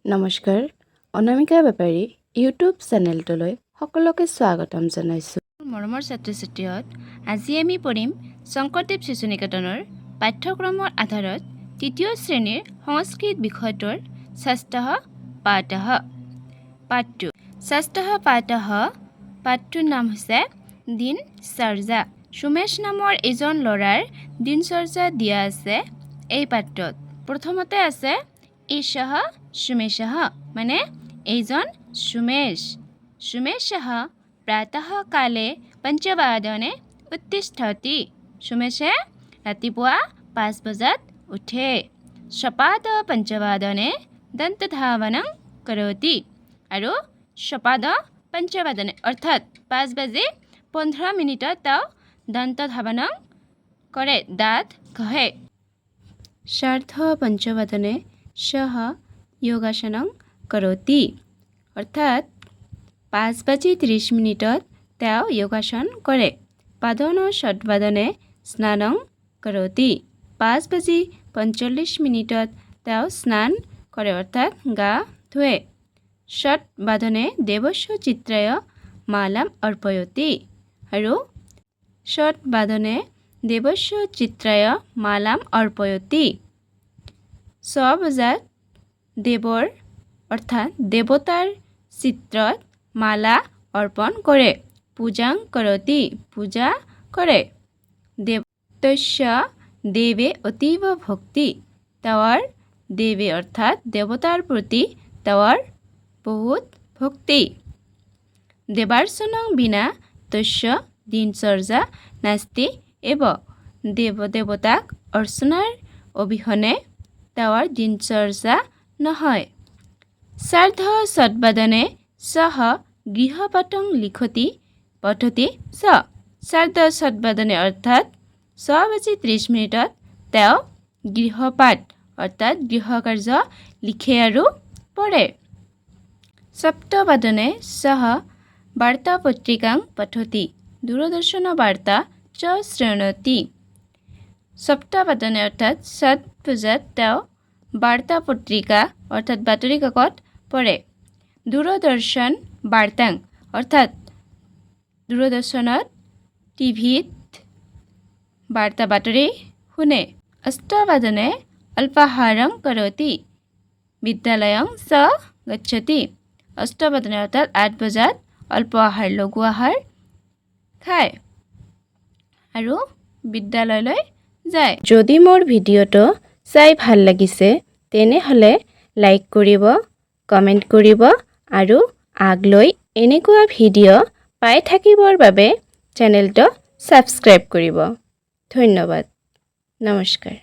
নমস্কাৰ, অনামিকা বেপাৰী ইউটিউব চেনেলটোলৈ সকলোকে স্বাগতম জনাইছোঁ। মৰমৰ ছাত্ৰ ছাত্ৰীহঁত, আজি আমি পঢ়িম শংকৰদেৱ শিশু নিকেতনৰ পাঠ্যক্ৰমৰ আধাৰত তৃতীয় শ্ৰেণীৰ সংস্কৃত বিষয়টোৰ ষষ্ঠ পাঠঃ পাঠটো। ষষ্ঠ পাঠঃ পাঠটোৰ নাম হৈছে দিনচৰ্যা। সুমেশ নামৰ এজন ল'ৰাৰ দিনচৰ্যা দিয়া আছে এই পাঠটোত। প্ৰথমতে আছে এষঃ সুমেশঃ, মানে এইজন সুমেশ। সুমেশः প্ৰাতঃকালে পঞ্চবাদনে উত্তিষ্ঠতি। সুমেশে ৰাতিপুৱা 5 বজাত উঠে। সপাদ পঞ্চবাদনে দন্তধাৱনং কৰোতি। আৰু সপাদ পঞ্চবাদনে, অৰ্থাৎ 5 বাজি 15 মিনিটত তেওঁ দন্তধাৱনং কৰে, দাঁত ঘঁহে। সাৰ্ধ পঞ্চবাদনে সহ যোগাসনং কৰোতি। অৰ্থাৎ 5 বাজি 30 মিনিটত তেওঁ যোগাসন কৰে। পাদন ষডবাদনে স্নানং কৰোতি। 5 বাজি 45 মিনিটত তেওঁ স্নান কৰে, অৰ্থাৎ গা ধুৱে। ষডবাদনে দেৱস্য চিত্ৰায় মালাম অৰ্পয়তি। আৰু ষডবাদনে দেৱস্য চিত্ৰায় মালাম অৰ্পয়তি। 6 বজাত দেৱৰ, অৰ্থাৎ দেৱতাৰ চিত্ৰত মালা অৰ্পণ কৰে। পূজাং কৰোতি, পূজা কৰে। দেৱ তস্য দেৱে অতীৱ ভক্তি। তেওঁৰ দেৱে, অৰ্থাৎ দেৱতাৰ প্ৰতি তেওঁৰ বহুত ভক্তি। দেৱাৰ্চনং বিনা তস্য দিনচৰ্যা নাস্তি এব। দেৱ দেৱতাক অৰ্চনাৰ অবিহনে তেওঁৰ দিনচৰ্যা নহয়। সাৰ্ধ ষডবাদনে সহ গৃহপাঠং লিখতি পঠতি চ। সাৰ্ধ ষডবাদনে, অৰ্থাৎ 6 বাজি 30 মিনিটত তেওঁ গৃহপাঠ, অৰ্থাৎ গৃহকাৰ্য লিখে আৰু পঢ়ে। সপ্তবাদনে সহ বাৰ্তাপত্ৰিকাং পঠতি, দূৰদৰ্শন বাৰ্তা চ শৃণোতি। সপ্তবাদনে, অৰ্থাৎ 7 বজাত তেওঁ বাৰ্তাপত্ৰিকা, অৰ্থাৎ বাতৰি কাকত পঢ়ে। দূৰদৰ্শন বাৰ্তাং, অৰ্থাৎ দূৰদৰ্শনত, টিভিত বাৰ্তা, বাতৰি শুনে। অষ্টবাদনে অল্পাহাৰং কৰোতি, বিদ্যালয়ং চ গচ্ছতি। অষ্টবাদনে, অৰ্থাৎ 8 বজাত অল্প আহাৰ, লঘু আহাৰ খায় আৰু বিদ্যালয়লৈ যায়। যদি মোৰ ভিডিঅ'টো চাই ভাল লাগিছে, তেনেহ'লে লাইক কৰিব, কমেণ্ট কৰিব আৰু আগলৈ এনেকুৱা ভিডিঅ' পাই থাকিবৰ বাবে চেনেলটো ছাবস্ক্ৰাইব কৰিব। ধন্যবাদ, নমস্কাৰ।